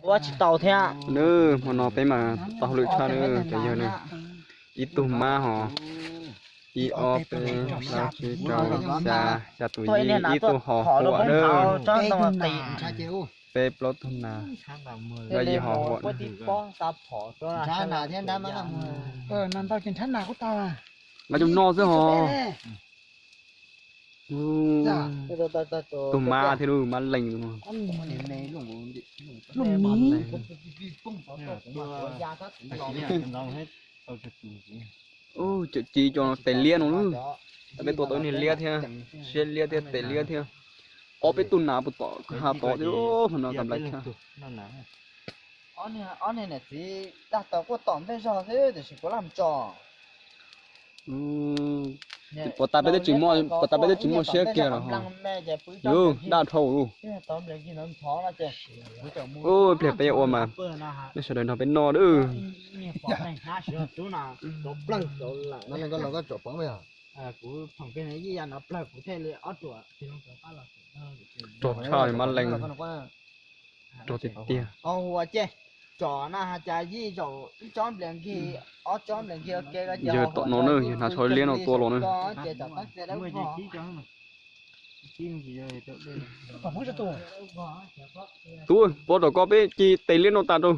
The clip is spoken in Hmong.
Ua tsis tau thiab. Nws hmo no peb mas tau hauj lwm tshaj nws cov yawg nws. Ib tug mab hos, ib ob peb plaub tsib rau xya, xya tus yij, ib tug hos huam nws. Peb plaub tug nas, yog yij hos huam nws. Nqa cov no xwb hos. Tus mab thiab lub mab lees no. Cawm ci cov tes liab no, peb tua tau niag liab thiab, siab liab thiab tes liab thiab. Ob peb tug nas puas tom kwj ha tod thiab, hmo no kam lais tshaj. Ob niag niam txiv dag tau quaj tom ntej zog xwb tiam sis kuv laj mus tso. Puas tas peb twb tsis muaj, puas tas peb twb tsis muaj siab kiag los ho. Yus daj dhau lawm. Pliag peb ua mas nej sawv daws nrog peb noj lawm. Rog tshaj li mab lees, rog tiag tiag. Yawg tom no na, yawg hnav tsho liab no tua los na. Tub, pov rau koj peb ci tes liab no tas rau.